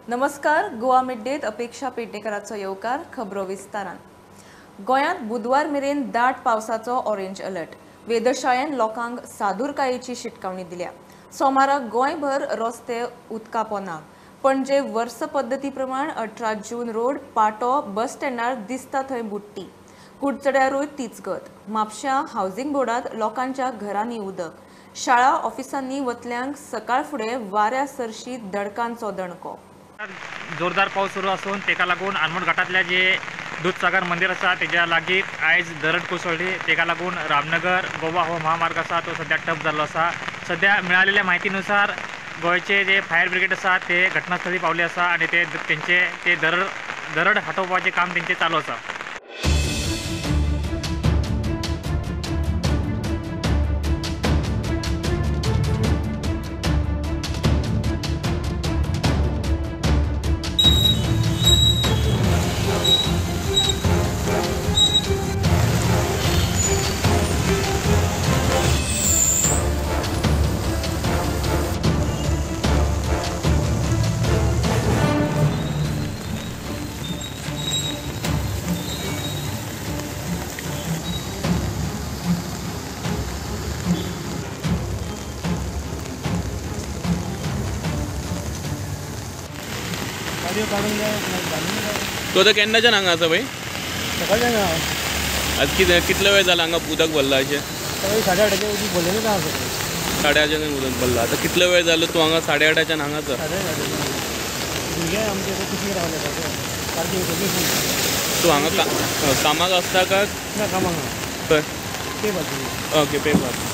नमस्कार, गोवा मिड-डेत अपेक्षा पेडणेकराचो येवकार. खबरो विस्तारान. गोंयांत बुधवार मेरेन दाट पावसाचो ऑरेंज अलर्ट. वेधशाळेन लोकांक सादूरकायेची शिटकावणी दिल्या. सोमारा गोंयभर रस्ते उदका पोंदा. पणजे वर्स पद्दती प्रमाण 18 जून रोड पाटो बस स्टँडार दिसता थंय बुडटी. कुडचड्यारूय तीच गत. म्हापश्यां हावजिंग बोर्डांत लोकांच्या घरांनी उदक. शाळा ऑफिसांनी वतल्यांक सकाळ फुडें वाऱ्या सरशी दडकांचो दणको. जोरदार पावस सुरू आसून ताका लागून आनमोड घाटांतल्या जे दूधसागर मंदिर आसा तेज्या लागीं आयज दरड कोसळ्ळी. ताका लागून रामनगर गोवा हो महामार्ग आसा तो सद्या ठप जाल्लो आसा. सद्या मिळालेल्या म्हायतीनुसार गोंयचे जे फायर ब्रिगेड आसा ते घटनास्थळी पावले आसा आनी ते तेंचे ते दरड हटोवपाचें काम तेंचें चालू आसा. तो आतां केन्नाच्यान हांगा आसा भाई? सकाळच्यान. आज कितलो वेळ जाला हांगा उदक भरला अशें? सकाळी 8:30 उदक भरलेलें आसा. 8:30 उदक भरला. आतां कितलो वेळ जालो तूं हांगा? 8:30च्यान हांगा आसा. 8:30. भुरगे आमचे कुशीक रावले सारके सगळीं. तूं हांगा कामाक आसता काय? ना, कामाक ना. खंय? पेपर. Okay, paper.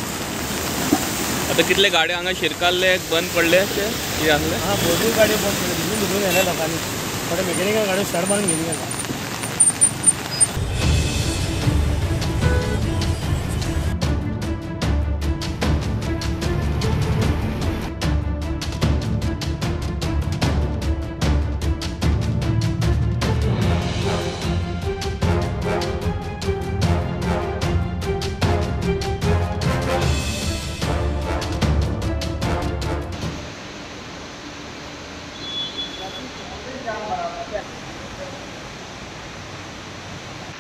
आतां कितले गाडयो हांगा शिरकाल्ले बंद पडले अशें कितें आसलें? हां, भरपूर गाडयो बंद पडले. भिजून भिजून व्हेले लोकांनी. थोडे मेकॅनिकल गाडयो स्टार्ट मारून घेली गेला.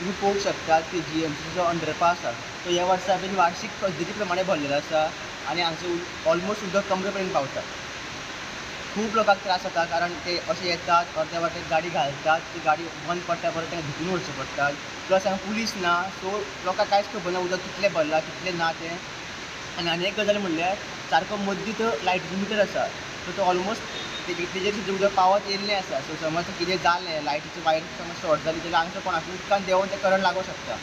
तुमी पळोवंक शकतात की जीएमसीचो अंडरपास आसा तो ह्या वर्सा बीन वार्षीक पद्दती प्रमाणे भरलेलो आसा आनी हांगसर ऑलमोस्ट उदक कमरे पर्यंत पावता. खूब लोकांक त्रास जाता कारण ते अशे येतात अर्द्या वाटेर गाडी घालतात, ती गाडी बंद पडटा, परत तांकां धुकलून व्हरचें पडटा. प्लस हांगा पुलीस ना, सो लोकांक कांयच खबर ना उदक कितलें भरलां कितलें ना तें. आनी आनी एक गजाल म्हणल्यार सारको मदीं तो लायटीचो मिटर आसा, सो तो ऑलमोस्ट तेजेर सुद्दां उदक पावत येयल्लें आसा. सो समज कितें जालें, लायटीची वायर समज शॉर्ट जाली जाल्यार हांगसर कोणाकूय उदकान देंवोन तें करंट लागूंक शकता.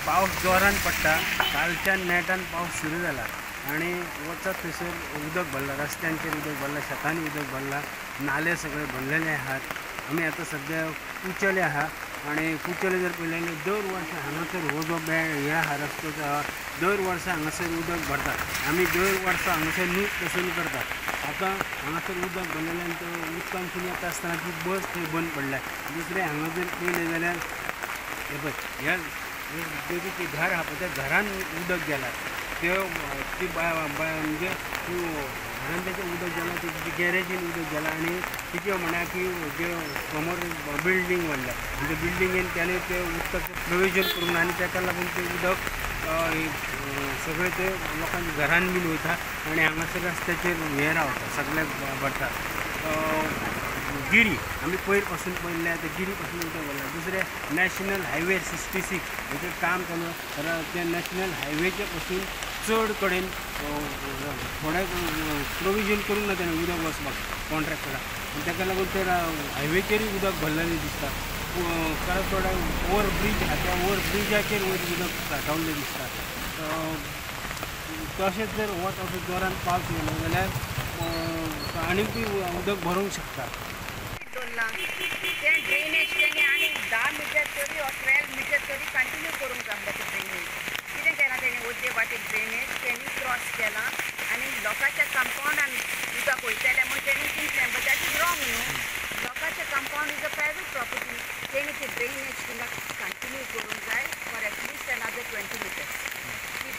पावस जोरान पडटा. कालच्यान नेटान पावस सुरू जाला आनी वचत थंयसर उदक भरलां, रस्त्यांचेर उदक भरलां, शेतांनी उदक भरलां, नाले सगळे भरलेले आहात. आमी आतां सद्या कुचले आहा आनी कुचले जर पळयलें जाल्यार दर वर्सा हांगासर हो जो हे आहा रस्तो जो आहा दर वर्सा हांगासर उदक भरता. आमी दर वर्सा हांगासर नीट पसून करतात. आतां हांगासर उदक भरलेल्यान तो उदकांतसून येता आसतना ती बस थंय बंद पडल्या. दुसरें हांगा जर पळयलें जाल्यार हे पळय ह्या जें घर आहा पळय त्या घरान उदक गेलां. त्यो ती म्हणजे घरान तेचें उदक गेलां, तेजे गॅरेजीन उदक गेलां आनी कितें म्हणा की जे समोर बिल्डींग बांदल्या आनी त्या बिल्डिंगेन त्याने तें उदकाचें प्रोविजन करूंक ना आनी ताका लागून तें उदक सगळें तें लोकांच्या घरान बीन वयता आनी हांगासर रस्त्याचेर हें रावता, सगळ्याक भरता. गिरी आमी पयर पासून पळयल्लें, आतां गिरी पासून उदक भरलां. दुसरें नॅशनल हायवे 66 हेचें काम चालू, त्या नॅशनल हायवेचे पासून चड कडेन थोडें प्रोविजन करूंक ना तेणें उदक वचपाक कॉन्ट्रॅक्टराक, आनी ताका लागून ते हायवेचेरूय उदक भरलेलें दिसता. कारण थोडे ओवर ब्रीज आहा त्या ओवर ब्रिजाचेर वयर उदक सांठवल्लें दिसता. तशेंच जर वत असो जोरान पावस येयलो जाल्यार आनीकूय उदक भरूंक शकता. तें ड्रेनेज तेणी आनी 10 मिटर तरी ऑर 12 मिटर तरी कंटिन्यू करूंक जाय आसलें तें ड्रेनेज. कितें केलां तेणी अर्दे वाटेक ड्रेनेज तेणी क्रॉस केलां आनी लोकांच्या कंपाउंडान उदक वयतलें म्हूण तेणी चिंतलें, बट that is wrong न्हू. लोकांच्या compound is a private property. तेणी ती ड्रेनेज थिंगा कंटिन्यू करूंक जाय for at least another 20 metres. ती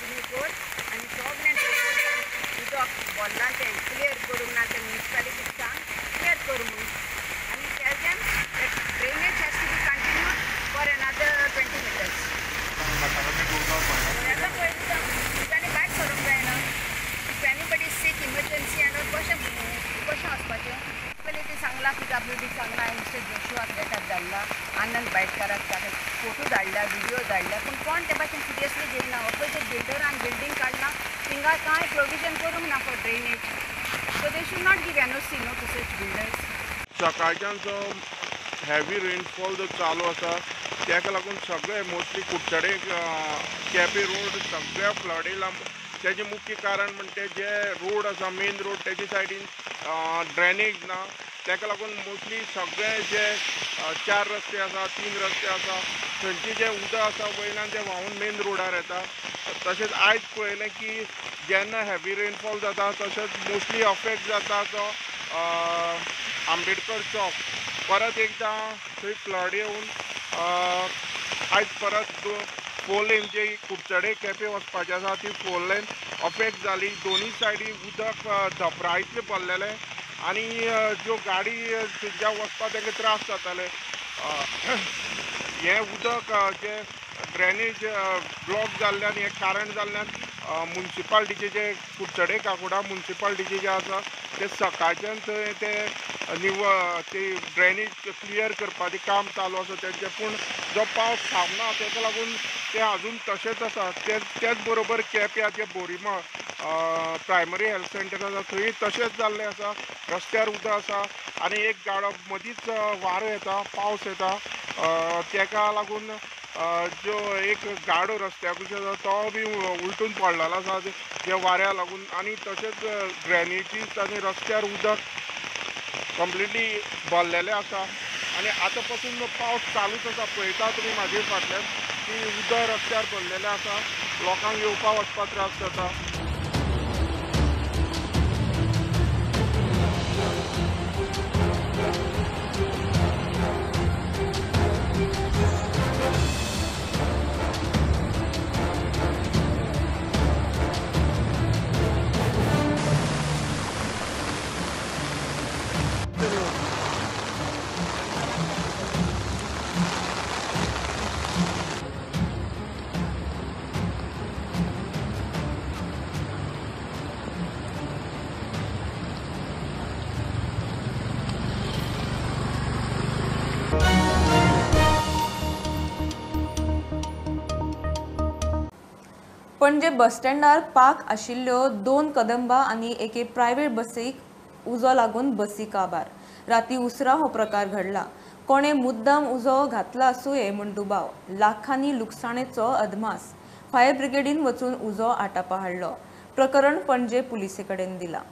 कंटिन्यू कर आनी सगळें उदक भरलां तें क्लियर करूंक ना तें म्युनिसिपालिटीक सांग क्लियर कर म्हणून आनी tell them that drainage has to be continued for another 20 meters. उदकांनी भायर सरूंक जायना. If anybody sick emergency and all कशें कशें वचपाचें म्युनिसिपालिटी सांगलां, PWD सांगलां, मिस्टर जोशुआक लेटर धाडला, आनंद बायटकाराक ताका फोटो धाडल्या, विडियो धाडल्या, पूण कोण ते भाशेन सिरियसली घेयना. ऑपोजीट बिल्डरान बिल्डींग काडला, थिंगा कांय प्रोविजन करूंक ना for drainage. So they should not give NOC no to such builders. सकाळच्यान जो हेवी रेनफॉल जो चालू आसा ताका लागून सगळे मोस्टली कुडचडे केपे रोड सगळ्या फ्लड येयला. तेजें मुख्य कारण म्हणटे जे रोड आसा मेन रोड तेजे सायडीन ड्रेनेज ना, ताका लागून मोस्टली सगळे जे 4 रस्ते आसा, 3 रस्ते आसा, थंयचे जे उदक आसा वयल्यान ते व्हांवून मेन रोडार येता. तशेंच आयज पळयलें की जेन्ना हेवी रेनफॉल जाता तशेंच मोस्टली अफेक्ट जाता तो आंबेडकर चौक. परत एकदां थंय फ्लड येवन आयज परत 4 लेन जे कुडचडे केपें वचपाचें आसा ती 4 लेन अफेक्ट जाली. दोनूय सायडी उदक धपरा इतलें भरलेलें आनी ज्यो गाडी थंयच्यान वचपाक तांकां त्रास जाताले. हें उदक जें ड्रेनेज ब्लॉक जाल्ल्यान हें कारण जाल्ल्यान म्युनिसिपालिटीचे जे कुडचडे काकोडा म्युनिसिपालिटीचे जे आसा ते सकाळच्यान थंय ते निवळ ते ड्रेनेज क्लियर करपाचें काम चालू आसा तेंचें. पूण जो पावस थांबना ताका लागून ते आजून तशेंच आसा. तेच बरोबर केप्यां जे बोरीमळ प्रायमरी हेल्थ सेंटर आसा थंय तशेंच जाल्लें आसा. रस्त्यार उदक आसा आनी एक गाडो मदींच वारो येता, पावस येता, ताका लागून जो एक गाडो रस्त्या कुशीक आसा तो बी उलटून पडलेलो आसा जे वाऱ्या लागून. आनी तशेंच ड्रेनेजीस आनी रस्त्यार उदक कंप्लिटली भरलेलें आसा आनी आतां पासून पावस चालूच आसा. पळयता तुमी म्हाजे फाटल्यान की उदक रस्त्यार भरलेलें आसा, लोकांक येवपा वचपाक त्रास जाता. पणजे बस स्टँडार पार्क आशिल्ल्यो 2 कदंबा आनी एके प्रायव्हेट बसीक उजो लागून बसी काबार. राती उसरां हो प्रकार घडला. कोणे मुद्दाम उजो घातला आसुये म्हूण दुबाव. लाखांनी लुकसाणेचो अदमास. फायर ब्रिगेडीन वचून उजो आटापा हाडलो. प्रकरण पणजे पुलिसे कडेन दिलां.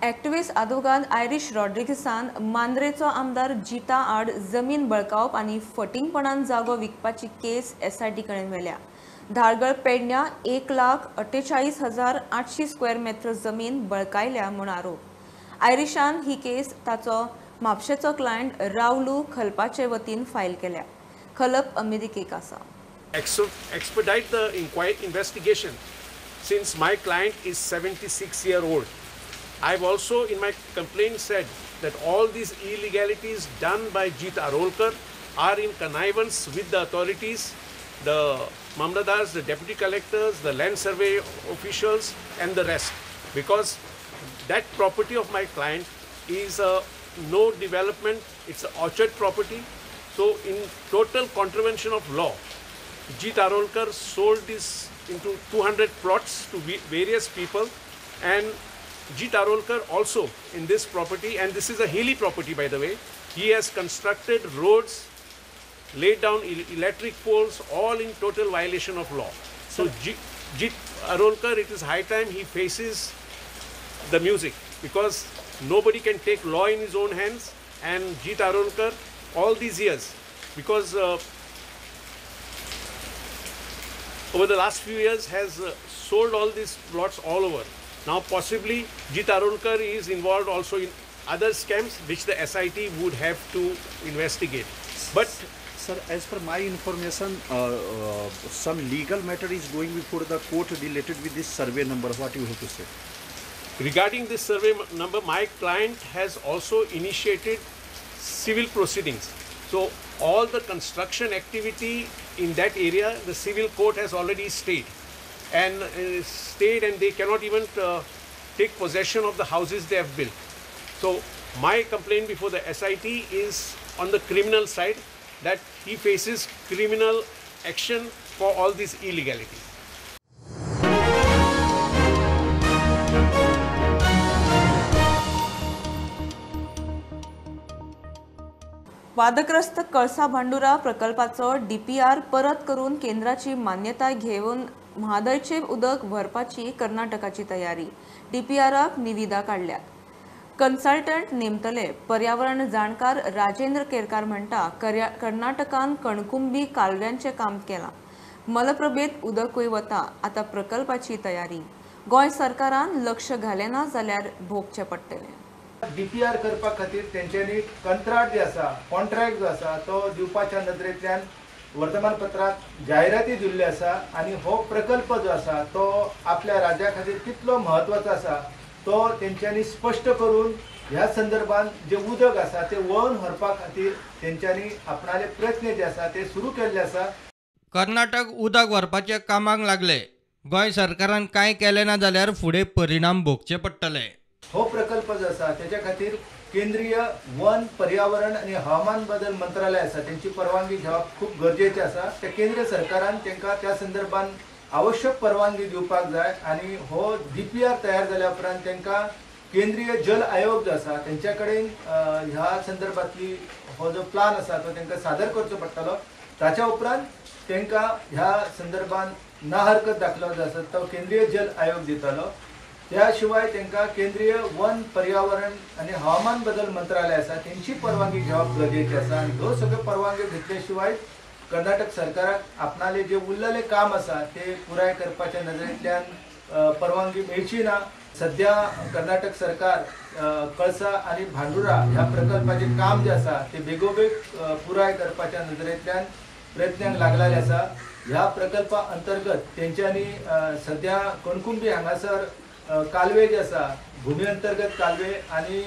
एक्टिविस्ट आदवोगाद आयरीश रॉड्रिगसान मांद्रेचो आमदार जिता आड जमीन बळकावप आनी फटींगपणान जागो विकपाची केस SIT कडेन व्हेल्या. धारगळ पेडण्या 1,48,800 स्क्वेअर मेत्र जमीन बळकायल्या म्हूण आरोप. आयरिशान ही केस ताचो म्हापशेचो क्लायंट रावलू खलपाचे वतीन फायल केल्या. खलप अमेरिकेक आसा. Expedite the investigation since my client is 76-year-old. I've also in my complaint said that all these illegalities done by Jeet Arolkar are in connivance with the authorities, the Mamladars, the deputy collectors, the land survey officials and the rest, because that property of my client is a no development, it's an orchard property. So in total contravention of law, Jeet Arolkar sold this into 200 plots to various people, and Jeet Arolkar also in this property, and this is a hilly property by the way, he has constructed roads, laid down electric poles, all in total violation of law. So Jeet Arolkar, it is high time he faces the music, because nobody can take law in his own hands. And Jeet Arolkar all these years, because over the last few years has sold all these plots all over. Now possibly Jeet Arolkar is involved also in other scams which the SIT would have to investigate. But Sir, as per my information, some legal matter is going before the court related with this survey number. What you have to say? Regarding this survey number, my client has also initiated civil proceedings. So all the construction activity in that area, the civil court has already stayed. And they cannot even take possession of the houses they have built. So my complaint before the SIT is on the criminal side, that he faces criminal action for all these illegalities. वादग्रस्त Kalasa Bhandura प्रकल्पाचो DPR परत करून केंद्राची मान्यताय घेवन म्हादयचें उदक व्हरपाची कर्नाटकाची तयारी. डीपीआराक निविदा काडल्यात. कन्सल्टंट नेमतले. पर्यावरण जाणकार राजेंद्र केरकार म्हणटा कर्नाटकान कणकुंबी कालव्यांचें काम केलां. मलप्रभेत उदकूय वता. आतां प्रकल्पाची तयारी. गोंय सरकारान लक्ष घालें ना जाल्यार भोगचें पडटलें. डीपीआर करपा खातीर तेंच्यांनी कंत्राट जे आसा, कॉन्ट्रॅक्ट जो आसा तो दिवपाच्या नदरेंतल्यान वर्तमानपत्रांत जायराती दिल्ल्यो आसा आनी हो प्रकल्प जो आसा तो आपल्या राज्या खातीर कितलो म्हत्वाचो आसा तो तेंच्यांनी स्पश्ट करून ह्या संदर्भात जे उदक आसा ते वळून व्हरपा खातीर तेंच्यांनी आपणाले प्रयत्न जे आसा ते सुरू केल्ले आसा. कर्नाटक उदक व्हरपाच्या कामाक लागले. गोंय सरकारान कांय केलें ना जाल्यार फुडें परिणाम भोगचे पडटले. हो प्रकल्प जो आसा तेच्या खातीर केंद्रीय वन पर्यावरण आनी हवामान बदल मंत्रालय आसा तेंची परवानगी घेवप खूब गरजेचें आसा. त्या केंद्र सरकारान तांकां त्या संदर्भात आवश्यक परवानगी दिवपाक जाय आनी हो डीपीआर तयार जाल्या उपरांत तांकां केंद्रीय जल आयोग जो आसा तेंच्या कडेन ह्या संदर्भातली हो जो प्लान आसा तो तांकां सादर करचो पडटलो. ताच्या उपरांत तांकां ह्या संदर्भात ना हरकत दाखलो जो आसा तो केंद्रीय जल आयोग दितलो. त्या शिवाय तांकां केंद्रीय वन पर्यावरण आनी हवामान बदल मंत्रालय आसा तेंची परवानगी घेवप गरजेची आसा आनी ह्यो सगळ्यो परवानग्यो घेतले शिवाय कर्नाटक सरकाराक आपणाले जे उरलेले काम आसा ते पुराय करपाच्या नदरेंतल्यान परवानगी मेळची ना. सध्या कर्नाटक सरकार कळसा आनी भांडुरा ह्या प्रकल्पाचें काम जें आसा ते बेगोबेग पुराय करपाच्या नदरेंतल्यान प्रयत्नांक लागलेले आसा. ह्या प्रकल्पा अंतर्गत तेंच्यांनी सध्या कणकुंबी हांगासर कालवे जे आसा, भूमी अंतर्गत कालवे आनी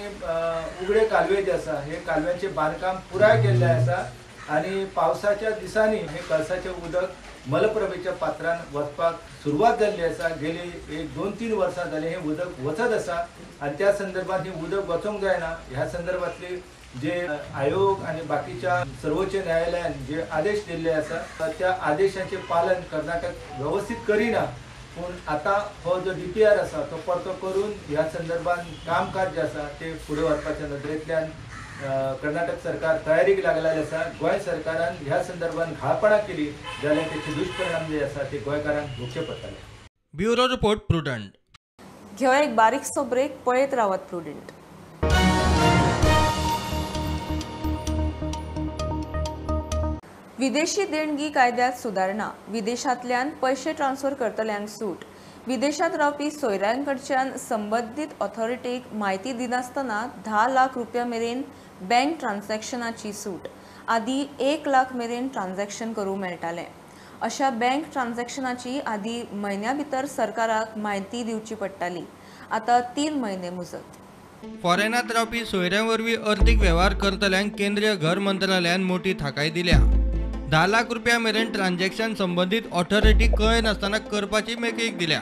उगडे कालवे जे आसा हे कालव्यांचें बांदकाम पुराय केल्लें आसा आनी पावसाच्या दिसांनी हे कळसाचें उदक मलप्रभेच्या पात्रान वचपाक सुरवात जाल्ली आसा. गेली एक 2-3 वर्सां जाली हें उदक वचत आसा आनी त्या संदर्भात हें उदक वचोंक जायना. ह्या संदर्भातली जे आयोग आनी बाकीच्या सर्वोच्च न्यायालयान जे आदेश दिल्ले आसा त्या आदेशाचें पालन कर्नाटक वेवस्थीत करिना. पूण आतां हो जो डीपीआर आसा तो परतो करून ह्या संदर्भात कामकाज जें आसा तें फुडें व्हरपाच्या नदरेंतल्यान कर्नाटक सरकार तयारीक लागलेलें आसा. गोंय सरकारान ह्या संदर्भात घाळपणां केली जाल्यार तेचे दुश्परिणाम जे आसा ते गोंयकारांक भोगचे पडटले. Bureau report, Prudent. घेवया एक बारीकसो ब्रेक. पळयत रावत प्रुडंट. विदेशी देणगी कायद्यात सुदारणा. विदेशांतल्यान पयशे ट्रान्सफर करतल्यांक सूट. विदेशांत रावपी सोयऱ्यांकडच्यान संबंदीत ऑथॉरिटीक म्हायती दिनासतना 10 लाख रुपया मेरेन बँक ट्रान्झॅक्शनाची सूट. आदी 1 लाख मेरेन ट्रान्झॅक्शन करूंक मेळटालें. अशा बँक ट्रान्झॅक्शनाची आदी म्हयन्या भितर सरकाराक म्हायती दिवची पडटाली. आतां 3 म्हयने मुजत. फॉरेनांत रावपी सोयऱ्यां वरवीं अर्थीक वेव्हार करतल्यांक केंद्रीय घर मंत्रालयान मोठी थाकाय दिल्या. 10 लाख रुपया मेरेन ट्रान्झॅक्शन संबंदीत ऑथॉरिटी कळयनासतना करपाची मेकळीक दिल्या.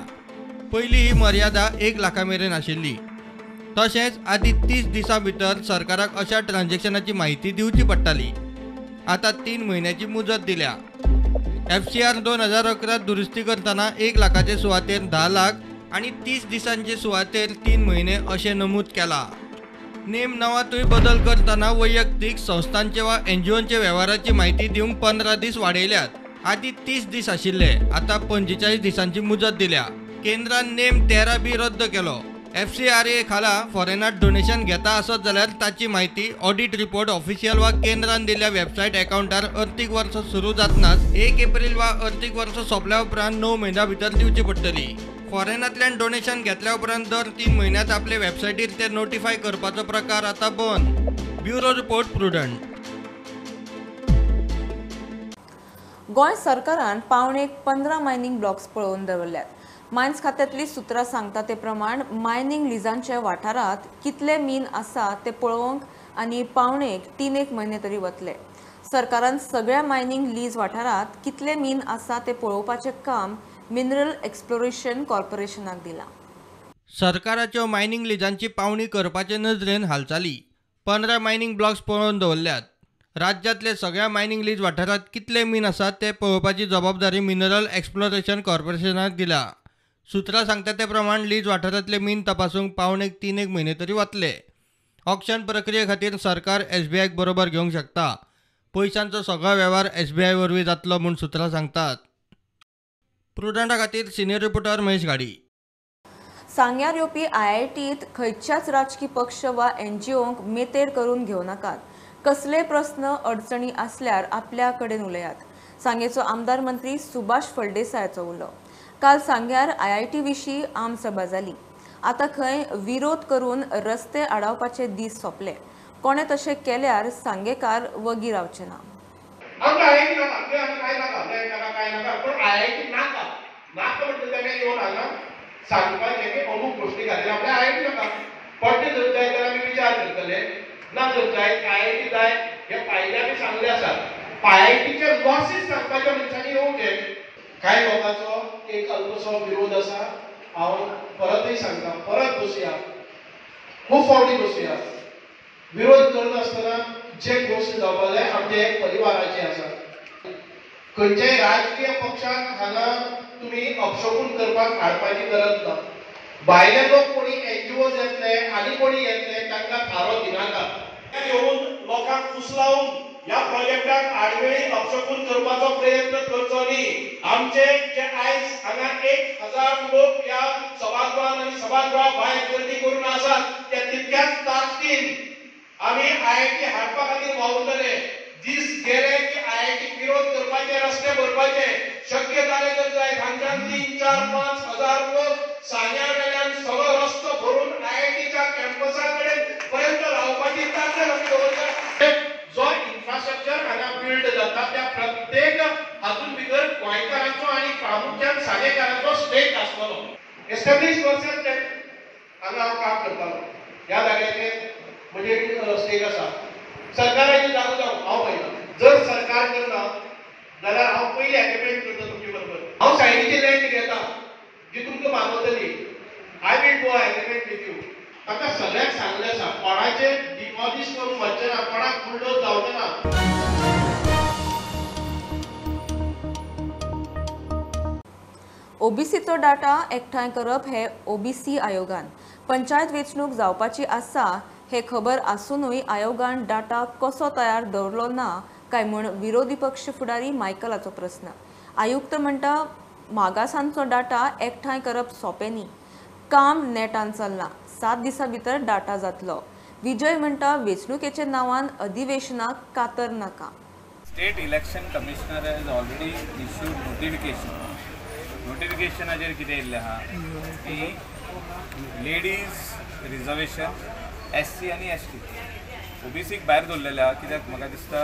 पयलीं ही मर्यादा 1 लाखा मेरेन आशिल्ली. तशेंच आदी 30 दिसां भितर सरकाराक अशा ट्रान्झॅक्शनाची म्हायती दिवची पडटाली. आतां 3 म्हयन्याची मुजत दिल्या. FCR 2011 दुरुस्ती करतना 1 लाखाचे सुवातेर 10 लाख आनी 30 दिसांचे सुवातेर 3 म्हयने अशें नमूद केलां. नेम नवांतूय बदल करतना वैयक्तीक संस्थांचे वा एनजीओंचे वेव्हाराची म्हायती दिवंक 15 दीस वाडयल्यात. आदी 30 दीस आशिल्ले, आतां 45 दिसांची मुजत दिल्या. केंद्रान नेम 13 बी रद्द केलो. FCRA खाला फॉरेनांत डोनेशन घेता आसत जाल्यार ताची म्हायती ऑडिट रिपोर्ट ऑफिशियल वा केंद्रान दिल्ल्या वेबसायट अकाउंटार अर्थीक वर्स सुरू जातनाच 1 एप्रिल वा अर्थीक वर्स सोंपल्या उपरांत 9 म्हयन्यां भितर दिवची पडटली. फॉरेनांतल्यान डोनेशन घेतल्या उपरांत दर 3 म्हयन्यांत आपले वेबसायटीर ते नोटिफाय करपाचो प्रकार आतां बंद. Bureau report, Prudent. गोंय सरकारान 10.75 मायनिंग ब्लॉक्स पळोवन दवरल्यात. मायन्स खात्यांतली सुत्रां सांगता ते प्रमाण मायनिंग लिजांच्या वाठारांत कितले मीन आसा ते पळोवंक आनी 2.75-3 म्हयने तरी वतले. सरकारान सगळ्या मायनिंग लीज वाठारांत कितले मीन आसा ते पळोवपाचें काम मिनरल एक्सप्लोरेशन कॉर्पोरेशनाक दिलां. सरकाराच्यो मायनिंग लिजांची पावणी करपाचे नजरेन हालचाली. 15 मायनिंग ब्लॉक्स पळोवन दवरल्यात. राज्यांतले सगळ्या मायनिंग लीज वाठारांत कितले मीन आसात ते पळोवपाची जबाबदारी मिनरल एक्सप्लोरेशन कॉर्पोरेशनाक दिला. सुत्रां सांगता ते प्रमाण लीज वाठारांतले मीन तपासूंक 2.75-3 म्हयने तरी वतले. ऑक्शन प्रक्रिये खातीर सरकार एसबीआयक बरोबर घेवंक शकता. पयशांचो सगळो वेव्हार एसबीआय वरवीं जातलो म्हूण सुत्रां सांगतात. प्रुडंटा खातीर सिनियर रिपोर्टर महेश गाडी. सांग्यार येवपी आयआयटीत खंयच्याच राजकी पक्ष वा एनजीओंक मेतेर करून घेवं नाकात. कसले प्रस्न अडचणी आसल्यार आपल्या कडेन उलयात. सांगेचो आमदार मंत्री सुभाष फळदेसायाचो उलो. काल सांग्यार आयआयटी विशीं आमसभा जाली. आतां खंय विरोध करून रस्ते आडावपाचे दीस सोंपले. कोणें तशें केल्यार सांगेकार वगी रावचे ना. सांगपाचें की अमूक गोश्टी खातीर आपल्या आयआयटी नाका. पडटे जर जाय जाल्यार आमी विचार करतले, ना जर जाय आयआयटी जाय हे फायदे आमी सांगले आसात. आयआयटीचे लॉसीस सांगपाच्या मनशांनी येवचे. कांय लोकांचो एक अल्पसो विरोध आसा. हांव परतय सांगता, परत बसया, खूब फावटी बसया. विरोध करनासतना जे गोश्ट जावपा जाय आमचे एक परिवाराचे आसा. खंयच्याय राजकीय पक्षाक हांगा तुमी अपशकून करपाक हाडपाची गरज ना. भायले लोक कोणी एनजीओज येतले आनी कोणी येतले तांकां थारो दिनाका. येवन लोकांक फुसलावन ह्या प्रोजेक्टाक आडवेळी अपशकून करपाचो प्रयत्न करचो न्ही. आमचे जे आयज हांगा 1000 लोक ह्या सभागृहान आनी सभागृहा भायर गर्दी करून आसात त्या तितक्याच ताकदीन आमी आयआयटी हाडपा खातीर वावुरतले. दीस गेले की आयआयटी विरोध करपाचे, रस्ते भरपाचे शक्य जाले तर जाय. हांगच्यान 3, 4, 5 हजार लोक सांग्या वेल्यान सगळो रस्तो भरून आयआयटीच्या कॅम्पसा कडेन पर्यंत रावपाची ताकद आमी दवरता. जो इन्फ्रास्ट्रक्चर हांगा बिल्ड जाता त्या प्रत्येक हातून भितर गोंयकारांचो आनी प्रामुख्यान सांगेकारांचो स्टेक आसतलो. एस्टॅब्लिश पर्सन हांगा हांव काम करतालो, ह्या जाग्याचेर म्हजे स्टेक आसा. सरकाराची जागो जावं हांव पळयना. जर सरकार करना जाल्यार हांव पयलीं एग्रीमेंट करता तुमचे बरोबर. हांव सायडीची लँड घेता जी तुमकां मागवतली. I will do agreement with you. ताका सगळ्यांक सांगलें आसा, कोणाचेर डिमॉलिश करून वचचें ना, कोणाक बुलडोज जावचें ना. ओबीसीचो डाटा एकठांय करप हे ओबीसी आयोगान पंचायत वेंचणूक जावपाची आसा हे खबर आसूनय आयोगान डाटा कसो तयार दवरलो ना काय म्हूण विरोधी पक्ष फुडारी मायकलाचो प्रस्न. आयुक्त म्हणटा मागासांचो डाटा एकठांय करप सोंपें न्ही, काम नेटान चल्लां, 7 दिसां भितर डाटा जातलो. विजय म्हणटा वेंचणुकेच्या नांवान अधिवेशनाक कातर नाका. State election commissioner has already issued notification. नोटिफिकेशनाचेर कितें येयल्लें आहा की लेडीज रिजर्वेशन एससी आनी एसटी ओबीसीक भायर दवरलेलें आहा कित्याक म्हाका दिसता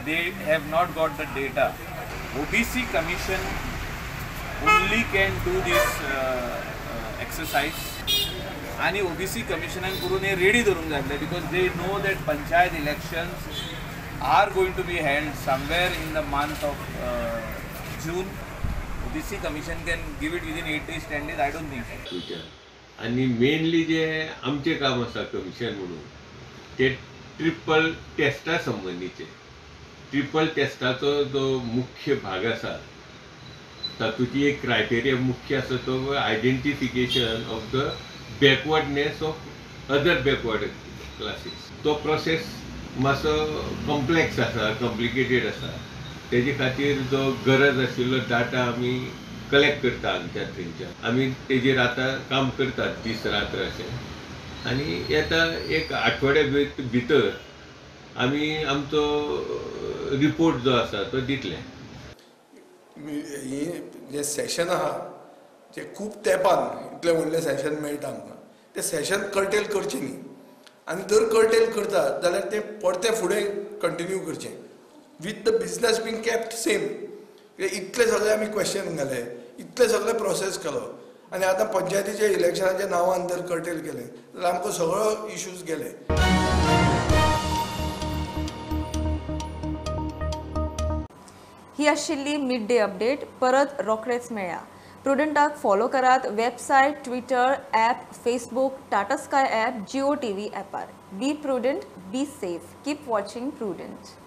they have not got the data. OBC commission only can do this exercise आनी ओबीसी कमिशनान करून हें रेडी दवरूंक जाय आसलें because they know that panchayat elections are going to be held somewhere in the month of June. OBC commission can give it within 8 days, 10 days, I don't think. आनी mainly जे आमचें काम आसा commission म्हणून ते triple टेस्टा संबंदीचे. Triple टेस्टाचो जो मुख्य भाग आसा तातूंतली एक क्रायटेरिया मुख्य आसा तो identification of the backwardness of other backward classes. तो प्रोसेस मातसो कॉम्प्लेक्स आसा, कॉम्प्लिकेटेड आसा. तेजे खातीर जो गरज आशिल्लो डाटा आमी कलेक्ट करता हांगच्यान थंयच्यान. आमी तेजेर आतां काम करतात दीस रात्र अशें आनी येता एक आठवड्या भितर आमी आमचो रिपोर्ट जो आसा तो दितले. ही जें सेशन आहा जें खूब तेंपान इतलें व्हडलें सेशन मेळटा आमकां, तें सेशन कर्टेल करचें न्ही. आनी जर कर्टेल करता जाल्यार तें परतें फुडें कंटिन्यू करचें with the business being kept same. कित्याक इतले सगळे आमी क्वेश्चन घाले, इतले सगळे प्रोसेस केलो आनी आतां पंचायतीच्या इलेक्शनाच्या नांवान जर कर्टेल केलें जाल्यार आमकां सगळो इश्यूज गेले. ही आशिल्ली मिड डे अपडेट. परत रोखडेच मेळया. प्रुडंटाक फॉलो करात website, Twitter, app, Facebook, Tata Sky app, Jio TV ॲपार. Be prudent, be safe, keep watching Prudent.